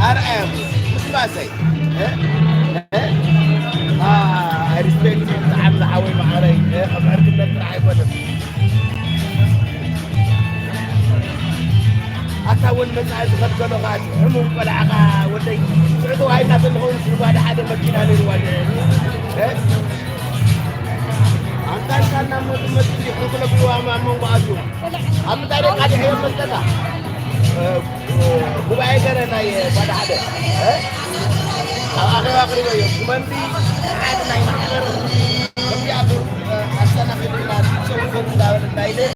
ኣርኣያ ምስ ባሰይ እ? እ? አ፣ I respect you ብጣዕሚ ዝሓወይ ማዕረይ፣ እ፣ ኣብ ዕርክነት ጥራሕ ኣይኮነን። ኣታ እውን መጻኢ ዝኸድ ከሎ ከኣ እቲ ሕሙም ቆልዓኻ ወደይ ስዕቱ ዋይ እናተለኹ ንጓዳ ሓደ መኪና ነይርዋ። እ? ኣንታ ኢልካ እናመጡ መጡ እዚኦም ክለብዋ ኣብ መንጎ ኣትዮም። ኣብ ምንታይ ደቃ ድሕዮ መስለካ? እ፣ እ፣ ጉባኤ ገረ ናይ ጓዳ ሓደ፣ እ? ኣብ ኣኼባ ኣቕሪበዮ። ኩመንቲ ሓደ ናይ ማሕበር ከምዚኣቶም፣ እ፣ ኣሰናኺሉና፣ ሰው ሰው እንዳበለ እንዳይለ